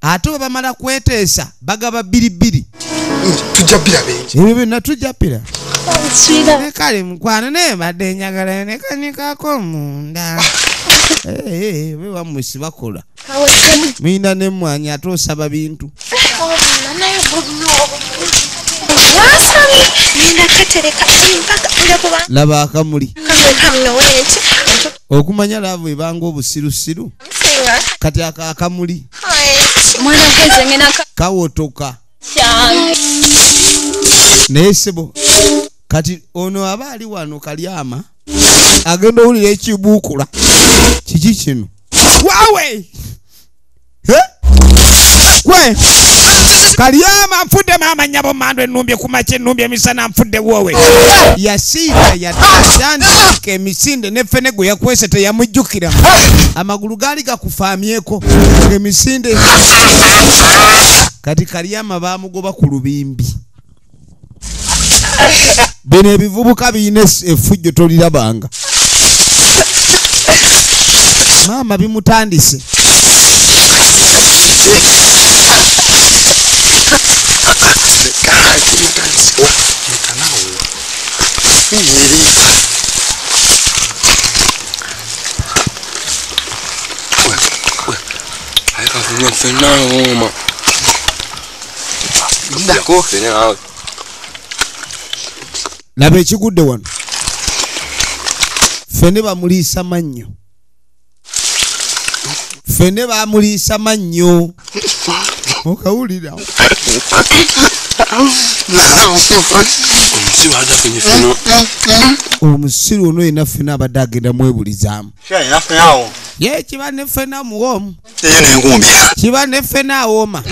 Ate bwe bamala kweteesa bagaba bbiri bbiri. Tujja bbira bengi. Ebyo byonna tujja bbira. Ne kale mukwano naye mbadde njagala ne kanikako munda. Be bammwe bakola. Mulina n'emmwanyi ate osaba bintu. Laba akamuli. Okumanya laavu ebanga obusirusiru. Kati akamuli kawotoka. Naye ssebo kati ono aba ali wano Kalyama agenda owulira ekibuukula. Kiki kino? Waawe! Gwe Kalyama nfudde maama nnyabo mandu ennumbye ku makya ennumbye emisana nfudde woowe. Yasiika yatandika emisinde ne ffene gwe yakwese teyamujjukira. Amagulu gaali gakufaamyeko emisinde. Kati Kalyama baamugoba ku lubimbi. Bino ebivubuka birina effujjo tolirabanga. Maama bimutandise. Laba ekigudde wano. Ffene bamuliisa mannyo. Ffene bamuliisa mannyo. Okawulira. Omusiru ono yenna ffene abadde agenda mwebulizaamu. Ye kiba ne ffene amuwoomu. Kiba ne ffene awooma.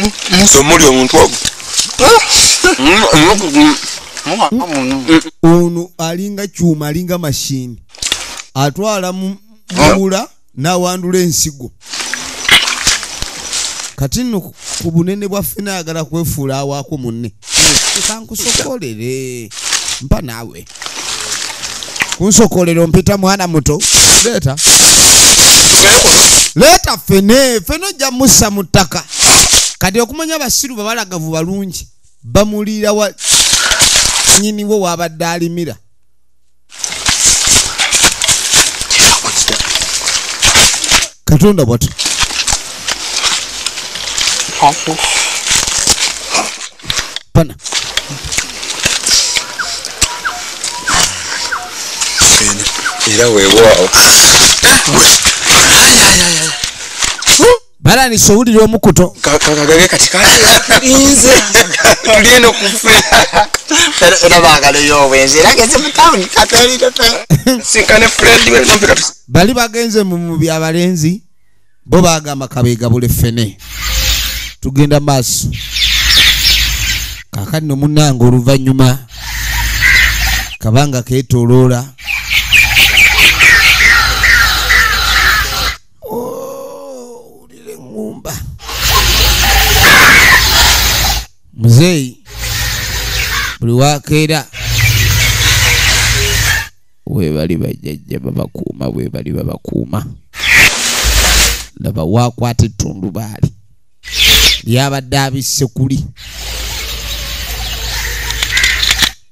Ono alinga kyuma alinga mashini. Atwala mula n'awandula ensigo. Kati nno ku bunene bwa ffene ayagala kwefuula awaako munne. Kankusokolere mpa naawe. Kunsokolera ompita mwana muto. Leeta. Leeta ffene, ffene ojja mussa mu ttaka. Kati okumanya abasiru babalagavu balungi bamuliira wa nnyiniwo w'abadde alimira. Katonda bw'atyo. Pana. Era weewaawo. Balanisa owulira omukuto. Kagage kati kalinze. Tuli eno ku ffe. Era baagalayo obwenzi era genze mu tawuni katoliro. Sinkane Fred. Bali bagenze mu byabalenzi bo bagamba kabeegabule ffene. Tugenda maaso. Kaakati nno munnange oluvannyuma kabanga keetooloola. Owulira eŋŋumba. Muzeeyi buli wakeera weebali bajjajja babakuuma weebali babakuuma. Laba waakwata ettundubaali lyabadde abisse kuli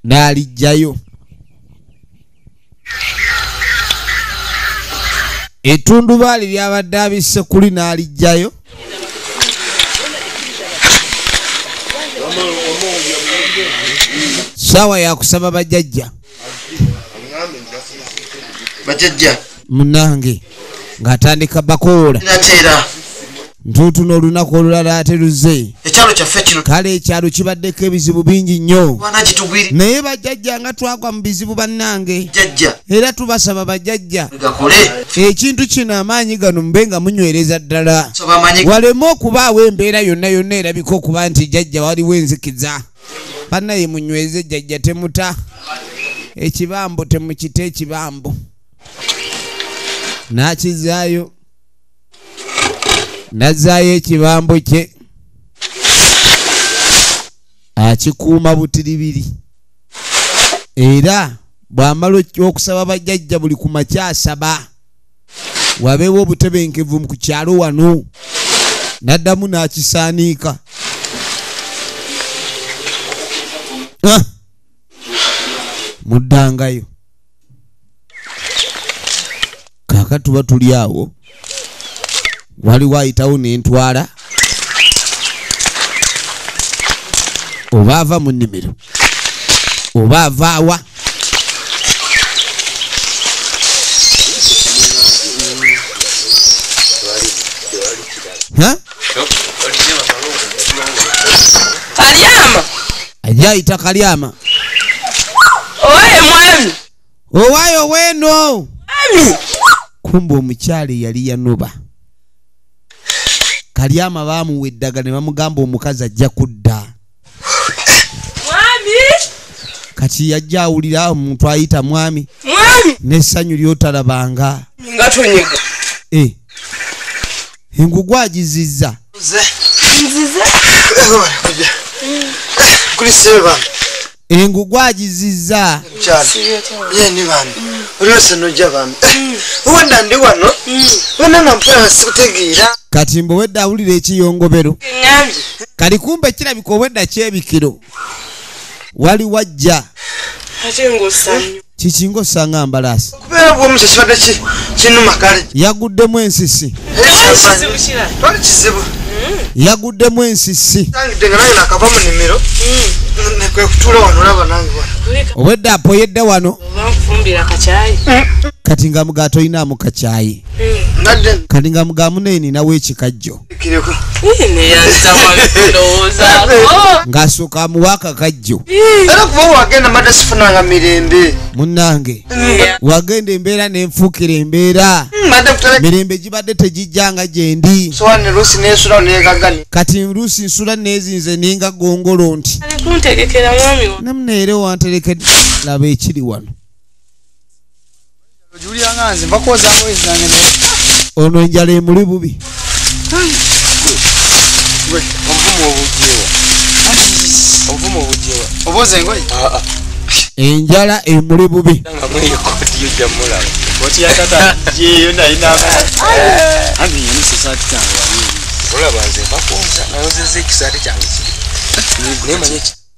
n'aliggyayo. Ettundubaali lyabadde abisse kuli n'aliggyayo. Ssaawa ya kusaba bajjajja. Bajjajja munnange ng'atandika bakoola. Ntuutu n'olunaku olulala ate luzze. Ekyalo kyaffe kino. Kale ekyalo kibaddeko ebizibu bingi nnyo. Naye bajjajja nga twagwa mu bizibu bannange. Era tubasaba bajjajja. Ekintu kino amaanyi gano mube nga munywereza ddala. Waleme okubaawo embeera yonna yonna erabika okuba nti jjajja waliwo enzikiza. Bannaye munyweze jjajja temuta. Ekibambo temukita ekibambo. N'akizaayo. Nazzaayo ekibambo kye akikuuma butiribiri. Era bw'amala okusaba bajjajja buli ku makya asaba wabeewo obutebenkevu ku kyalo wano. N'addamu n'akisaaniika. Muddangayo. Kaakati tuba tuli awo. Waliwo ayitawo n'entwala oba ava mu nnimiro oba ava awa. Kalyama ajja ayita Kalyama. Owaye mwami. Owaye oweno. Mwami. Kumbe omukyala yali yanoba. Kalyama bamuwa eddagala ne bamugamba omukazi ajja kudda. Mwami! Kati yajja awulira omuntu ayita mwami. Mwami! N'essanyu ly'otalabanga. Nga tonyega. Engugu agizizza. Nzize. Engugu agizizza. Kati mbu wedda awulira ekiyongobero. Kali kumbe kirabika obwedda kyebikiro. Wali wajja. Kiki ng'osanga mbalaasi. Yaguddemu ensisi. Yaguddemu ensisi. Obwedda apoyedde wano. Kati nga muga tolinaamu kacaayi. Kati nga muga munene nawe ekikajjo. Ng'asooka amuwa akakajjo. Munnange wagenda embeera n'enfuukira embeera. Mirembe gibadde tegijjanga gye ndi. Kati Luusi nsula neezinze ninga gongolo nti. Namuneere wanterekedde laba ekiri wano. Ono enjala emuli bubi. Enjala emuli bubi.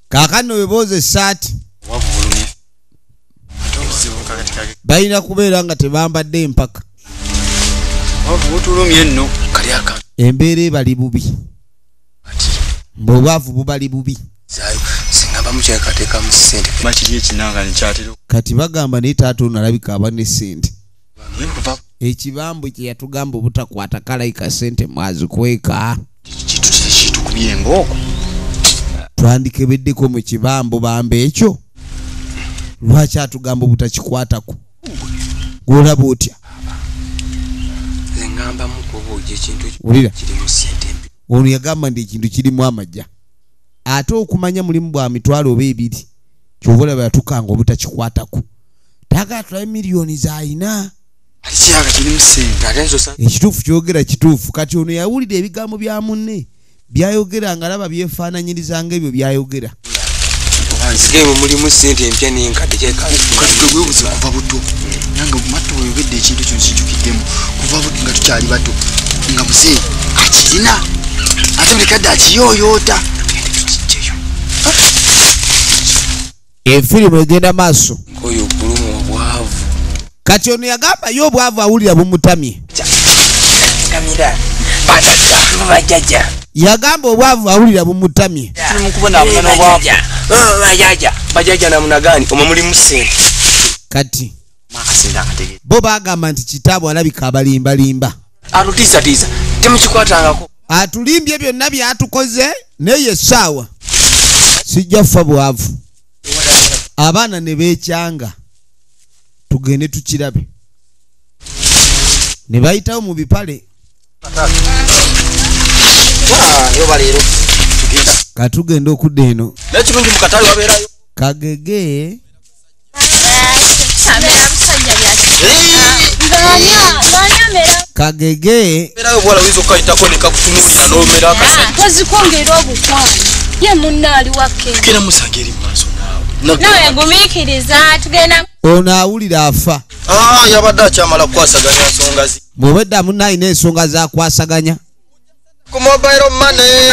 Kaakano webooza essaati balina kubeera nga tebambadde empaka. Embeera ebali bubi. Mbwobwavu bubali bubi. Kati bagamba naye taata ono alabika aba ne ssente. Ekibambo kye yatugamba obutakwata kalayika ssente mwazikweka. Twandikebeddeko mu kibambo bamba ekyo. Lwaki atugamba obutakikwatako? Gw'olaba otya? Wulira. Ono yagamba nti ekintu kirimu amajja. Ate okumanya mulimu bwa mitwalo oba ebiri. Ky'ova olaba yatukanga obutakikwatako. Taagala tulabe miliyoni z'alina. Ekituufu kyogera kituufu. Kati ono yawulira ebigambo bya munne byayogera ng'alaba byefaananyirizanga ebyo byayogera. Mulimu ssente empya n'enkadde kyekwebuuza kuva buto. Nange matto weyogedde ekintu kyo nkijukiddemu kuva buto nga tukyali bato nga muzeeyi akirina ate buli kadde akiyooyoota. Efirimu egenda maaso. Oyo okulumwa obwavu. Kati ono yagamba ye obwavu awulira bumutamye. Yagamba obwavu awulira bumutamye. Kati bo bagamba nti kitaabwe alabika abalimbalimba. Atulimbye byonna byatukoze naye essaawa sijja kufa bwavu. Abaana ne beekyanga tugende tukirabe. Ne bayitawo mu bipale. Katugenda okudda eno. Kagege Kagege ono awulira afa. Yabadde akyamala kukwasaganya nsonga zi. Bw'obedda munne alina ensonga z'akwasaganya. Ku mobile money.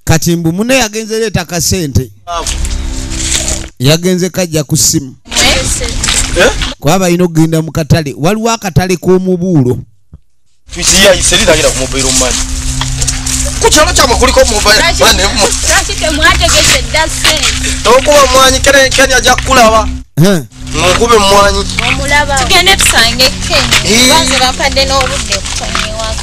Kati mbu munne yagenze leeta akasente. Yagenze kajja ku ssimu. Kuba balina okugenda mu katale. Waliwo akatale k'omubuulo. Ku kyalo kyammwe kuliko mobile money. Tokuba mwanyi Kenya ajja kukulaba. Munkube mwanyi. Tugende tusange Kenya. Banze bampadde n'obudde okutonya ewaka.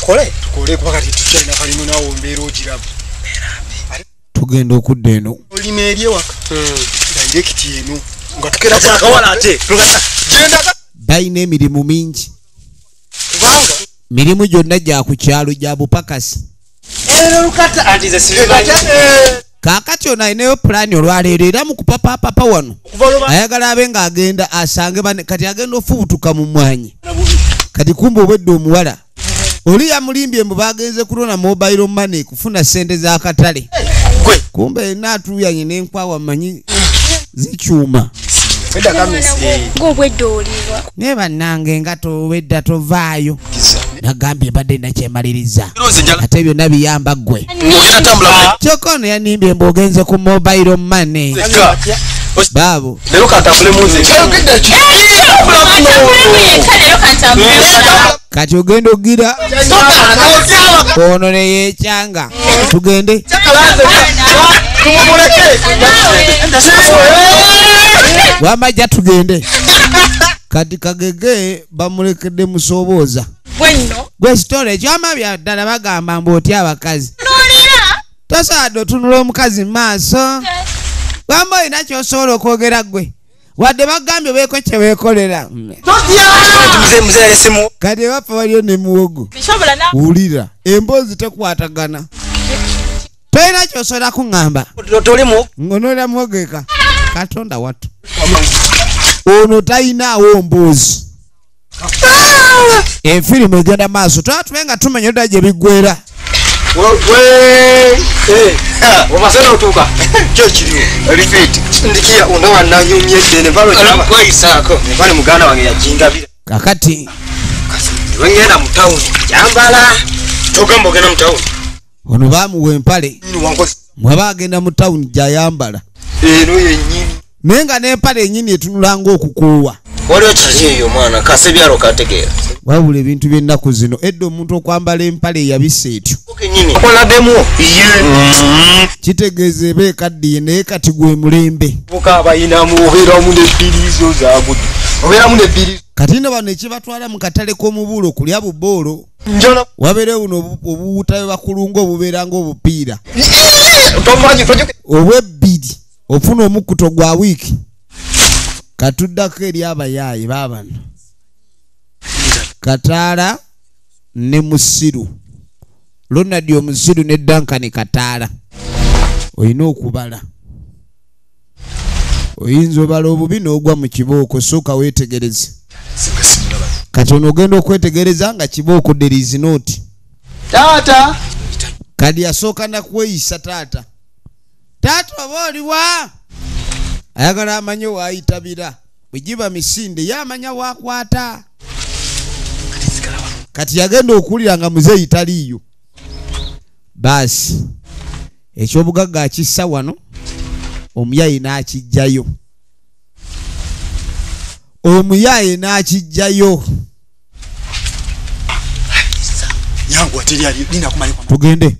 Tukole? Tukole kuba kati tukyalina kalimu naawe mbeera ogiraba. Tugenda okudda eno. Olima eri ewaka. Direkiti eno. Nga tukera akawala ate. Genda balina emirimu mingi. Kubanga mirimu gyonna gya ku kyalo gya bupakasi. Kaakati ono alinayo pulaani olwaleero era mu kupapaapapa wano ayagala abe ng'agenda asange bane kati agenda ofubutuka mu mmwanyi. Kati kumbe obwedde omuwala oli yamulimbye mbu bagenze kulona mobile money kufuna ssente z'akatale. Kumbe yenna atuuyanye n'enkwawa mmanyi zikyuma. Naye bannange nga towedda tovaayo. Nagambye mbadde nakyemaliriza ate byonna biyamba ggwe. Kyokka ono yanimbye mbu ogenze ku mobile money. Baabo kati ogenda ogira ono ne yeekyanga. Tugende wamajja tugende. Kati kagege bamulekedde musoobooza gwe sitole ekyama bya ddala bagamba mbu otya abakazi. Tosaadde otunula omukazi mu maaso. Wamba olina ky'osobola okwogera ggwe wadde bagambye obeeko kye weekolera. Kati ewaffe waliyo ne muwogo. Wulira emboozi tekwatagana. Tolina ky'osobola kuŋŋamba. Ng'onoolera muwogo eka. Katonda wattu. Ono talinaawo mboozi. Efirimu egenda maaso twala tube nga tumenya dda gye biggweera. Kakati ono baamuwa empale mwaba agenda mu tawuni gy'ayambala naye nga n'empale ennyini etunula ng'okukuuwa. Wabula ebintu by'ennaku zino edda omuntu okwambala empale eyabisa etyo kitegeeza eba ekaddiye naye kati gwe mulembe. Kati nno bano ekibatwala mu katale k'omubuulo kulya buboolo wabeerewo buno obuwuta bwe bakulunga obubeera ng'obupiira obw'ebbiri ofuna omukkuto gwa wiiki. Katuddako eri abayaaye baabano Kataala ne Musiru. Ronald omusiru ne Duncan Kataala. Olina okubala. Oyinza obala obubi n'ogwa mu kibooko sooka weetegereze. Kati ono ogenda okwetegereza nga kibooko there is not. Taata. Kati yasooka nakweyisa taata. Taata oba oliwa? Ayagala amanye waayitabira. Bwe giba misinde ye amanya waakwata. Kati yagenda okuwulira nga muzeeyi taliiyo. Baasi ekyobugagga akissa wano omuyaye n'akijjayo. Omuyaye n'akijjayo. Tugende.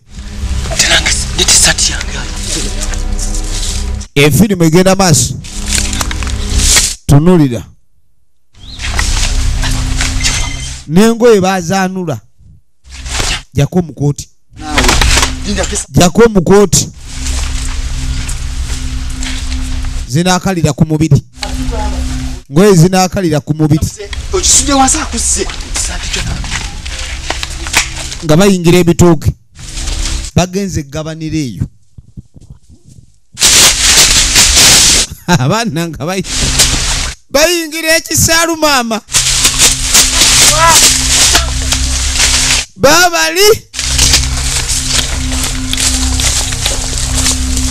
Efirimu egenda maaso. Tunulira. N'engoye bazaanula. Jjako omukooti. Jjako omukooti. Zinaakalira ku mubiri. Ngoye zinaakalira ku mubiri. Nga bayingira ebitooke. Bagenze eggabaniro eyo. Abaana nga bayingira ekisaalu maama. Babali.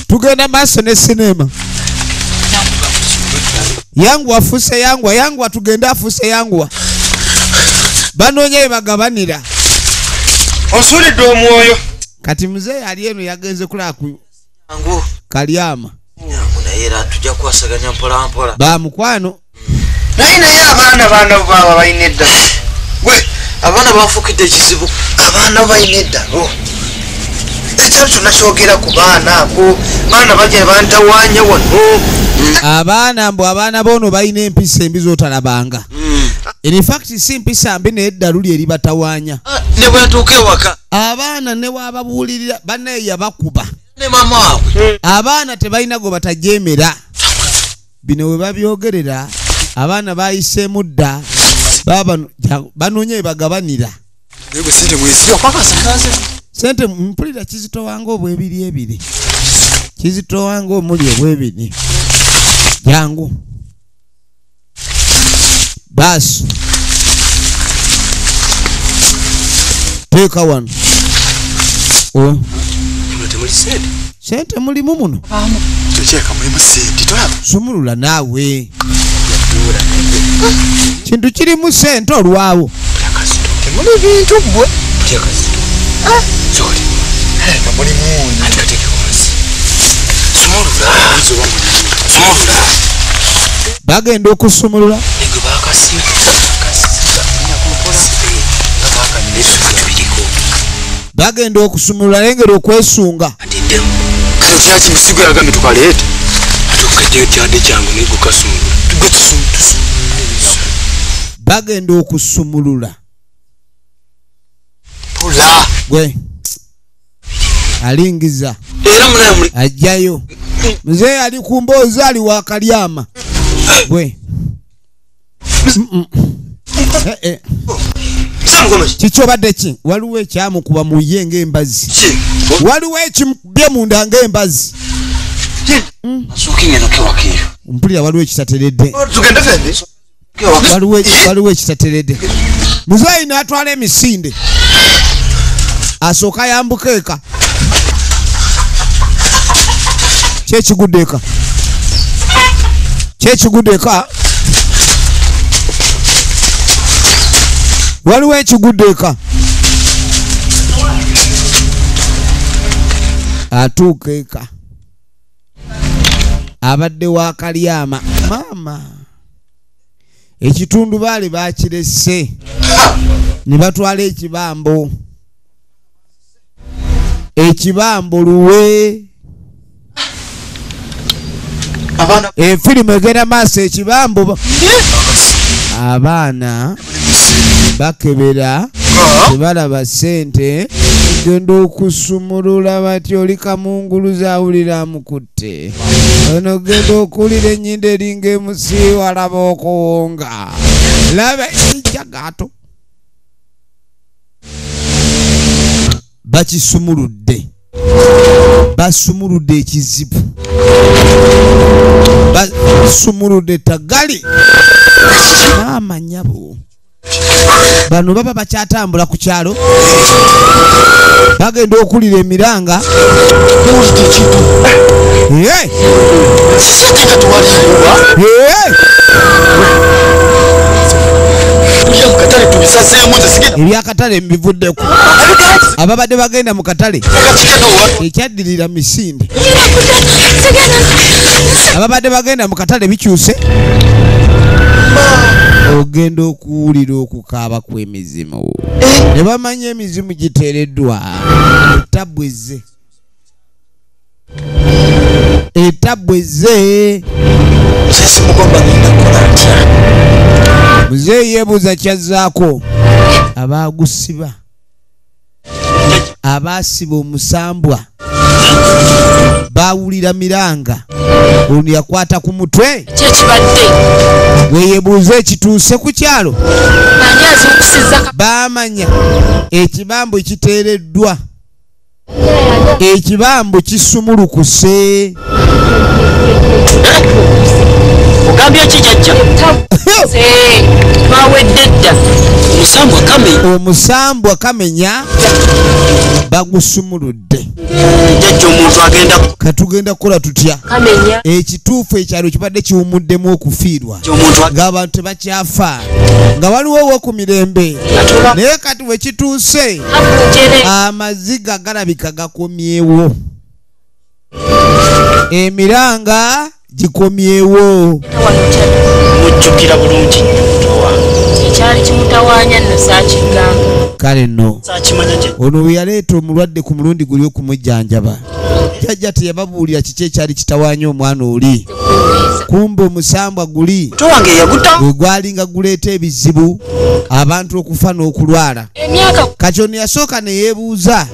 Tugenda maaso ne sinema. Yangu afuse yangwa, yangwa tugenda afuse yangwa. Banoonya bye bagabanira. Osulidde omwoyo. Kati muzeeyi ali eno yagenze kulaba ku Kalyama. Naye era tujja kukwasaganya mpola mpola. Ba mukwano. Naye naye abaana bano baba balina edda. Gwe abaana bafuukidde ekizibu. Abaana balina edda. Ekyalo kyonna kyogera ku baana abo. Baana bajja bantawaanya wano. Abaana mbu abaana boono balina empisa embi z'otalabanga. In fact si mpisa mbi naye eddalu lye eribatawaanya. Ne bwe ntuuka ewaka abaana ne bw'ababuulirira bannaye yabakuba ne maama waabwe. Abaana tebalina gwe batajeemera. Bino we babyogerera abaana bayiseemu dda, banoonya bagabanira. Sente mpulira kizitowanga obwebiri ebiri, kizitowanga omuli obwebiri. Jangu basi teeka wano. Sente mulimu muno. Sumulula naawe. Kintu kirimu sente olwawo. Temuli bintu ggwe. Bagenda okusumulula. Bagenda okusumulula lengera okwesunga. Bagenda okusumulula. Gwe alingiza ajjayo. Mzee ali ku mboozi ali wa Kalyama. Gwe kiki obadde ki? Waliwo ekyamukuba mu ye ng'embazi. Waliwo ekimukubye munda ng'embazi. Mpulira waliwo ekitateredde. Waliwo ekitateredde. Muzeeyi n'atwala emisinde. Asooka yambuka eka. Kyekigudde eka. Kyekigudde eka. Waliwo ekigudde eka. Atuuka eka. Abadde wa Kalyama. Maama. Ekitundu baali bakirese. Ne batwala ekibambo. Ekibambo luwe. Efirimu egenda maaso ekibambo. Abaana bakebera tebalaba ssente. Genda okusumulula bati oli kamunguluza awulira amukutte. Ono genda okuwulira ennyindo eringa emusiiwa alaba okuwonga. Laba ejjagaato. Bakisumuludde. Basumuludde ekizibu. Basumuludde tagali. Maama nnyabo. Bano baba bakyatambula ku kyalo. Bagenda okulira emiranga. Ebyakatale mbivuddeko. Ababadde bagenda mu katale ekyaddirira misinde. Ababadde bagenda mu katale bikyuse. Ogenda okuwulira okukaaba kw'emizimu. Ne bamanya emizimu giteereddwa. Ettabu ezze. Ettabu ezze. Muzeeyi yeebuuza kyazzaako. Abaagusiba. Abaasiba omusambwa. Baawulira miranga. Ono yakwata ku mutwe. Weyebuuza ekituuse ku kyalo. Baamanya ekibambo kiteereddwa. Ekibambo kisumulukuse. Ogambye ki jjajja? Bawedde dda. Omusambwa kamenya bagusumuludde. Jjajja omuntu agenda katugenda kukola tutya? Ekituufu ekyalo kibadde kiwumuddemu okufiirwa ng'abantu tebakyafa, nga waliwo ow'oku mirembe, naye kati we kituuse amaziga galabika gakomyewo, emiranga gikomyewo. Mujjukira bulungi nnyo muto wange. Ekyali kimutawaanya nno saakigamba. Kale nno ono bwe yaleeta omulwadde ku mulundi guli okumujjanjaba, jjajja teyababuulira kiki ekyali kitawaanya omwana oli. Kumbe omusambwa guli gwe gwalinga guleeta ebizibu, abantu okufa n'okulwala. Kati ono yasooka ne yeebuuza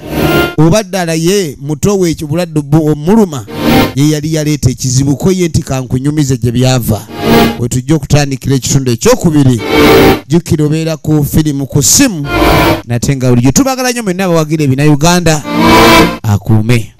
oba ddala ye muto we ekibulwadde omuluma ye yali yaleeta ekizibu, ko ye nti kankunyumize gye byava. We tujja okutandikira ekitundu ekyokubiri. Jjukira obeera ku firimu ku ssimu, nate nga bulijjo tubagala nnyo mwenna abawagira ebina Uganda. Akuume.